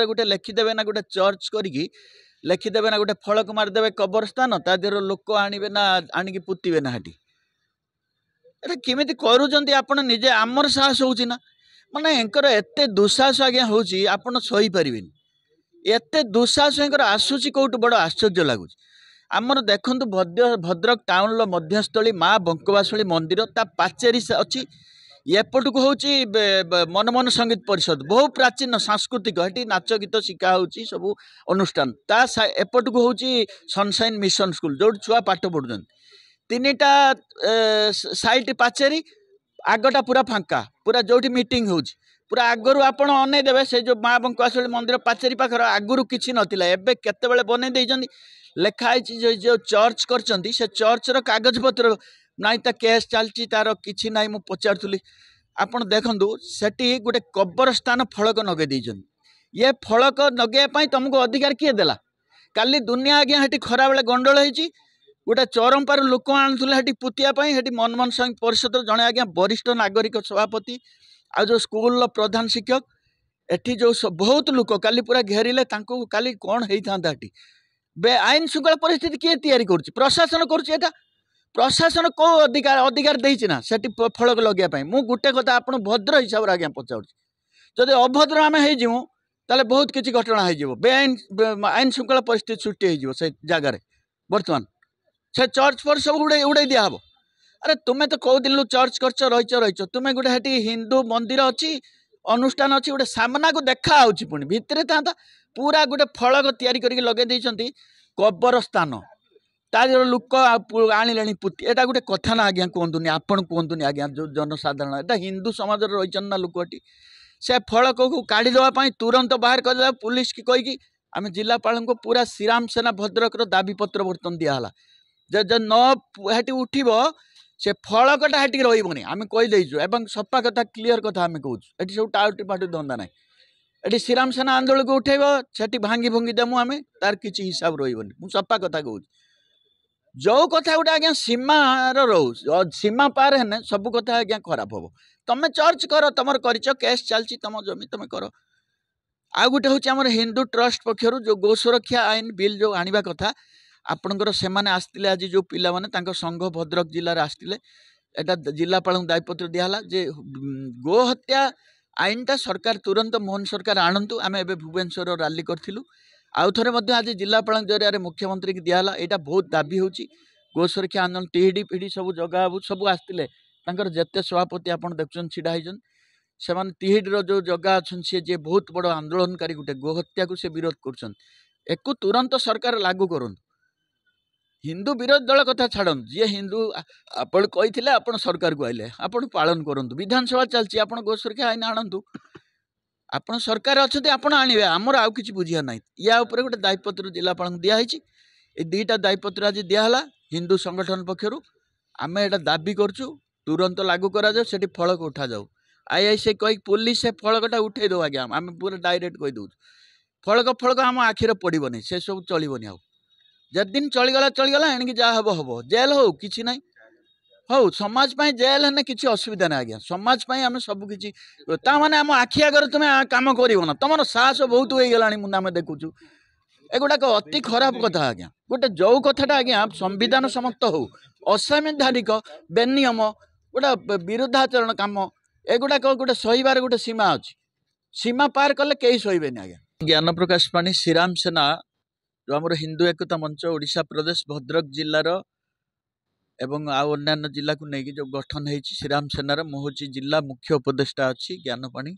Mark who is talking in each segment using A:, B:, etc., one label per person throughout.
A: ଗୋଟେ ଲେଖିଦେବେ ନା, ଗୋଟେ ଚର୍ଚ୍ଚ କରିକି ଲେଖିଦେବେ ନା, ଗୋଟେ ଫଳକ ମାରିଦେବେ କବରସ୍ଥାନ, ତା ଦେହରେ ଲୋକ ଆଣିବେ ନା, ଆଣିକି ପୁତିବେ ନା ସେଠି। ଏଟା କେମିତି କରୁଛନ୍ତି ଆପଣ ନିଜେ? ଆମର ସାହସ ହେଉଛି ନା, ମାନେ ଏଙ୍କର ଏତେ ଦୁଃସାହସ ଆଜ୍ଞା ହେଉଛି, ଆପଣ ସହିପାରିବେନି। ଏତେ ଦୁଃସାହସ ଏଙ୍କର ଆସୁଛି କେଉଁଠୁ, ବଡ଼ ଆଶ୍ଚର୍ଯ୍ୟ ଲାଗୁଛି। ଆମର ଦେଖନ୍ତୁ, ଭଦ୍ରକ ଟାଉନର ମଧ୍ୟସ୍ଥଳୀ ମା ବଙ୍କବାସୁଳୀ ମନ୍ଦିର, ତା ପାଚେରୀ ଅଛି। ଏପଟକୁ ହେଉଛି ମନମୋହନ ସଙ୍ଗୀତ ପରିଷଦ, ବହୁ ପ୍ରାଚୀନ ସାଂସ୍କୃତିକ, ସେଠି ନାଚ ଗୀତ ଶିଖା ହେଉଛି, ସବୁ ଅନୁଷ୍ଠାନ। ତା ଏପଟକୁ ହେଉଛି ସନସାଇନ୍ ମିଶନ ସ୍କୁଲ, ଯେଉଁଠି ଛୁଆ ପାଠ ପଢ଼ୁଛନ୍ତି। ତିନିଟା ସାଇଟ୍ ପାଚେରୀ, ଆଗଟା ପୁରା ଫାଙ୍କା, ପୁରା ଯେଉଁଠି ମିଟିଂ ହେଉଛି। ପୁରା ଆଗରୁ ଆପଣ ଅନେଇ ଦେବେ, ସେ ଯେଉଁ ମା ବଙ୍କବାସୁଳୀ ମନ୍ଦିର ପାଚେରୀ ପାଖରେ ଆଗରୁ କିଛି ନଥିଲା, ଏବେ କେତେବେଳେ ବନେଇ ଦେଇଛନ୍ତି। ଲେଖା ହେଇଛି ଯେଉଁ ଚର୍ଚ୍ଚ କରିଛନ୍ତି, ସେ ଚର୍ଚ୍ଚର କାଗଜପତ୍ର ନାଇଁ, ତା କେସ୍ ଚାଲିଛି, ତାର କିଛି ନାହିଁ। ମୁଁ ପଚାରୁଥିଲି, ଆପଣ ଦେଖନ୍ତୁ, ସେଠି ଗୋଟେ କବରସ୍ଥାନ ଫଳକ ନଗେଇ ଦେଇଛନ୍ତି। ଇଏ ଫଳକ ନଗେଇବା ପାଇଁ ତୁମକୁ ଅଧିକାର କିଏ ଦେଲା? କାଲି ଦୁନିଆ ଆଜ୍ଞା ସେଠି ଖରାବେଳେ ଗଣ୍ଡଗୋଳ ହେଇଛି। ଗୋଟେ ଚରମ୍ପାରୁ ଲୋକ ଆଣୁଥିଲେ ସେଠି ପୁତିବା ପାଇଁ। ସେଠି ମନମୋହନ ସଙ୍ଗୀତ ପରିଷଦର ଜଣେ ଆଜ୍ଞା ବରିଷ୍ଠ ନାଗରିକ ସଭାପତି, ଆଉ ଯେଉଁ ସ୍କୁଲର ପ୍ରଧାନ ଶିକ୍ଷକ, ଏଠି ଯେଉଁ ବହୁତ ଲୋକ କାଲି ପୁରା ଘେରିଲେ ତାଙ୍କୁ। କାଲି କ'ଣ ହେଇଥାନ୍ତା ଏଠି? ଆଇନ ଶୃଙ୍ଖଳା ପରିସ୍ଥିତି କିଏ ତିଆରି କରୁଛି? ପ୍ରଶାସନ କରୁଛି। ଏଟା ପ୍ରଶାସନ କେଉଁ ଅଧିକାର ଦେଇଛି ନା ସେଠି ଫଳକ ଲଗେଇବା ପାଇଁ? ମୁଁ ଗୋଟେ କଥା ଆପଣ ଭଦ୍ର ହିସାବରେ ଆଜ୍ଞା ପଚାରୁଛି। ଯଦି ଅଭଦ୍ର ଆମେ ହେଇଯିବୁ, ତାହେଲେ ବହୁତ କିଛି ଘଟଣା ହେଇଯିବ, ବେଆଇନ ଆଇନ ଶୃଙ୍ଖଳା ପରିସ୍ଥିତି ସୃଷ୍ଟି ହେଇଯିବ ସେ ଜାଗାରେ। ବର୍ତ୍ତମାନ ସେ ଚର୍ଚ୍ଚ ଫର୍ଚ୍ଚ ସବୁ ଉଡ଼େଇ ଉଡ଼େଇ ଦିଆହେବ। ଆରେ ତୁମେ ତ କେଉଁ ଦିନରୁ ଚର୍ଚ୍ଚ କରିଛ, ରହିଛ। ତୁମେ ଗୋଟେ ସେଠି ହିନ୍ଦୁ ମନ୍ଦିର ଅଛି, ଅନୁଷ୍ଠାନ ଅଛି, ଗୋଟେ ସାମ୍ନାକୁ ଦେଖା ହେଉଛି, ପୁଣି ଭିତରେ ଥାନ୍ତା, ପୁରା ଗୋଟେ ଫଳକ ତିଆରି କରିକି ଲଗେଇ ଦେଇଛନ୍ତି କବର ସ୍ଥାନ। ତା ଦେହରେ ଲୋକ ଆଣିଲେଣି ପୁତି। ଏଇଟା ଗୋଟେ କଥା ନା ଆଜ୍ଞା? କୁହନ୍ତୁନି ଆପଣ, କୁହନ୍ତୁନି ଆଜ୍ଞା। ଯେଉଁ ଜନସାଧାରଣ ଏଟା ହିନ୍ଦୁ ସମାଜରେ ରହିଛନ୍ତି ନା ଲୋକ ଏଠି, ସେ ଫଳକକୁ କାଢ଼ିଦେବା ପାଇଁ ତୁରନ୍ତ ବାହାର କରିଦେବା ପୁଲିସକି କହିକି ଆମେ ଜିଲ୍ଲାପାଳଙ୍କୁ ପୁରା ଶ୍ରୀରାମ ସେନା ଭଦ୍ରକର ଦାବିପତ୍ର ବର୍ତ୍ତମାନ ଦିଆହେଲା ଯେ ନ ସେଠି ଉଠିବ, ସେ ଫଳକଟା ସେଠି ରହିବନି, ଆମେ କହିଦେଇଛୁ। ଏବଂ ସଫା କଥା, କ୍ଲିଅର କଥା ଆମେ କହୁଛୁ, ଏଠି ସବୁ ଟାଉଟି ଫାଉଟି ଧନ୍ଦା ନାହିଁ। ଏଠି ଶ୍ରୀରାମ ସେନା ଆନ୍ଦୋଳନକୁ ଉଠେଇବ, ସେଠି ଭାଙ୍ଗି ଭୁଙ୍ଗି ଦେମୁ ଆମେ, ତାର କିଛି ହିସାବ ରହିବନି। ମୁଁ ସଫା କଥା କହୁଛି। ଯେଉଁ କଥା ଗୋଟେ ଆଜ୍ଞା ସୀମାର ରହୁ, ସୀମା ପାର ହେଲେ ସବୁ କଥା ଆଜ୍ଞା ଖରାପ ହବ। ତମେ ଚର୍ଚ୍ଚ କର, ତମର କରିଛ, କେସ୍ ଚାଲିଛି, ତମ ଜମି ତମେ କର। ଆଉ ଗୋଟେ ହେଉଛି ଆମର ହିନ୍ଦୁ ଟ୍ରଷ୍ଟ ପକ୍ଷରୁ ଯେଉଁ ଗୋ ସୁରକ୍ଷା ଆଇନ ବିଲ୍ ଯେଉଁ ଆଣିବା କଥା ଆପଣଙ୍କର, ସେମାନେ ଆସିଥିଲେ ଆଜି, ଯେଉଁ ପିଲାମାନେ ତାଙ୍କ ସଂଘ ଭଦ୍ରକ ଜିଲ୍ଲାରେ ଆସିଥିଲେ। ଏଇଟା ଜିଲ୍ଲାପାଳଙ୍କୁ ଦାୟିତ୍ୱ ଦିଆହେଲା ଯେ ଗୋ ହତ୍ୟା ଆଇନଟା ସରକାର ତୁରନ୍ତ, ମୋହନ ସରକାର ଆଣନ୍ତୁ। ଆମେ ଏବେ ଭୁବନେଶ୍ୱର ରାଲି କରିଥିଲୁ, ଆଉ ଥରେ ମଧ୍ୟ ଆଜି ଜିଲ୍ଲାପାଳଙ୍କ ଜରିଆରେ ମୁଖ୍ୟମନ୍ତ୍ରୀକି ଦିଆହେଲା। ଏଇଟା ବହୁତ ଦାବି ହେଉଛି ଗୋ ସୁରକ୍ଷା ଆନ୍ଦୋଳନ। ତିହିଡ଼ି ଫିଡ଼ି ସବୁ ଜଗା ବାବୁ ସବୁ ଆସିଥିଲେ, ତାଙ୍କର ଯେତେ ସଭାପତି ଆପଣ ଦେଖୁଛନ୍ତି ଛିଡ଼ା ହେଇଛନ୍ତି ସେମାନେ। ତିହିଡ଼ିର ଯେଉଁ ଜଗା ଅଛନ୍ତି, ସିଏ ଯିଏ ବହୁତ ବଡ଼ ଆନ୍ଦୋଳନକାରୀ, ଗୋଟେ ଗୋ ହତ୍ୟାକୁ ସେ ବିରୋଧ କରୁଛନ୍ତି। ଏକୁ ତୁରନ୍ତ ସରକାର ଲାଗୁ କରନ୍ତୁ। ହିନ୍ଦୁ ବିରୋଧୀ ଦଳ କଥା ଛାଡ଼ନ୍ତୁ, ଯିଏ ହିନ୍ଦୁ ଆପଣ କହିଥିଲେ, ଆପଣ ସରକାରକୁ ଆଇଲେ, ଆପଣ ପାଳନ କରନ୍ତୁ। ବିଧାନସଭା ଚାଲିଛି, ଆପଣ ଗୋ ସୁରକ୍ଷା ଆଇନ ଆଣନ୍ତୁ। ଆପଣ ସରକାର ଅଛନ୍ତି, ଆପଣ ଆଣିବେ, ଆମର ଆଉ କିଛି ବୁଝିବା ନାହିଁ। ୟା ଉପରେ ଗୋଟେ ଦାୟିପତ୍ର ଜିଲ୍ଲାପାଳଙ୍କୁ ଦିଆହେଇଛି। ଏ ଦୁଇଟା ଦାୟିପତ୍ର ଆଜି ଦିଆହେଲା ହିନ୍ଦୁ ସଂଗଠନ ପକ୍ଷରୁ। ଆମେ ଏଇଟା ଦାବି କରୁଛୁ, ତୁରନ୍ତ ଲାଗୁ କରାଯାଉ, ସେଠି ଫଳକ ଉଠାଯାଉ। I I ସେ କହିକି ପୋଲିସ ସେ ଫଳକଟା ଉଠେଇ ଦେଉ ଆଜ୍ଞା, ଆମେ ପୁରା ଡାଇରେକ୍ଟ କହିଦେଉଛୁ। ଫଳକ ଫଳକ ଆମ ଆଖିରେ ପଡ଼ିବନି, ସେସବୁ ଚଳିବନି। ଆଉ ଯେଦିନ ଚଳିଗଲା ଚଳିଗଲା, ଏଣିକି ଯାହା ହେବ ହେବ, ଜେଲ୍ ହଉ, କିଛି ନାହିଁ ହଉ। ସମାଜ ପାଇଁ ଜେଲ୍ ହେଲେ କିଛି ଅସୁବିଧା ନାହିଁ ଆଜ୍ଞା। ସମାଜ ପାଇଁ ଆମେ ସବୁ କିଛି, ତା ମାନେ ଆମ ଆଖି ଆଗରେ ତୁମେ କାମ କରିବ ନା? ତୁମର ସାହସ ବହୁତ ହେଇଗଲାଣି, ମୁଁ ଆମେ ଦେଖୁଛୁ। ଏଗୁଡ଼ାକ ଅତି ଖରାପ କଥା ଆଜ୍ଞା। ଗୋଟେ ଯେଉଁ କଥାଟା ଆଜ୍ଞା ସମ୍ବିଧାନ ସମ୍ମତ ହଉ, ଅସାମ୍ବିଧାନିକ, ବେନିୟମ, ଗୋଟେ ବିରୁଦ୍ଧାଚରଣ କାମ, ଏଗୁଡ଼ାକ ଗୋଟେ ସହିବାର ଗୋଟେ ସୀମା ଅଛି। ସୀମା ପାର କଲେ କେହି ସହିବେନି ଆଜ୍ଞା। ଜ୍ଞାନ ପ୍ରକାଶ ପାଣି, ଶ୍ରୀରାମ ସେନା, ଯେଉଁ ଆମର ହିନ୍ଦୁ ଏକତା ମଞ୍ଚ ଓଡ଼ିଶା ପ୍ରଦେଶ ଭଦ୍ରକ ଜିଲ୍ଲାର ଏବଂ ଆଉ ଅନ୍ୟାନ୍ୟ ଜିଲ୍ଲାକୁ ନେଇକି ଯେଉଁ ଗଠନ ହେଇଛି ଶ୍ରୀରାମ ସେନାର, ମୁଁ ହେଉଛି ଜିଲ୍ଲା ମୁଖ୍ୟ ଉପଦେଷ୍ଟା ଅଛି ଜ୍ଞାନ ପାଣି,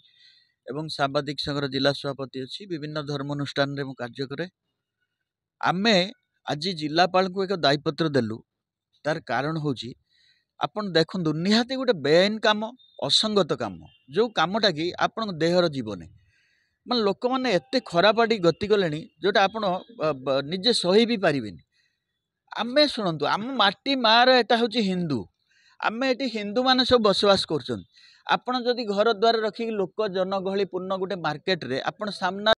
A: ଏବଂ ସାମ୍ବାଦିକ ସଂଘର ଜିଲ୍ଲା ସଭାପତି ଅଛି। ବିଭିନ୍ନ ଧର୍ମ ଅନୁଷ୍ଠାନରେ ମୁଁ କାର୍ଯ୍ୟ କରେ। ଆମେ ଆଜି ଜିଲ୍ଲାପାଳଙ୍କୁ ଏକ ଦାୟିପତ୍ର ଦେଲୁ। ତାର କାରଣ ହେଉଛି, ଆପଣ ଦେଖନ୍ତୁ, ନିହାତି ଗୋଟେ ବେଆଇନ କାମ, ଅସଙ୍ଗତ କାମ, ଯେଉଁ କାମଟା କି ଆପଣଙ୍କ ଦେହର ଯିବନି। ମାନେ ଲୋକମାନେ ଏତେ ଖରାପ ଆଡ଼ିକି ଗତି କଲେଣି, ଯେଉଁଟା ଆପଣ ନିଜେ ସହି ବି ପାରିବେନି। ଆମେ ଶୁଣନ୍ତୁ, ଆମ ମାଟି ମାଆର ଏଟା ହେଉଛି ହିନ୍ଦୁ, ଆମେ ଏଠି ହିନ୍ଦୁମାନେ ସବୁ ବସବାସ କରୁଛନ୍ତି। ଆପଣ ଯଦି ଘର ଦ୍ୱାର ରଖିକି ଲୋକ ଜନଗହଳିପୂର୍ଣ୍ଣ ଗୋଟେ ମାର୍କେଟରେ ଆପଣ ସାମ୍ନା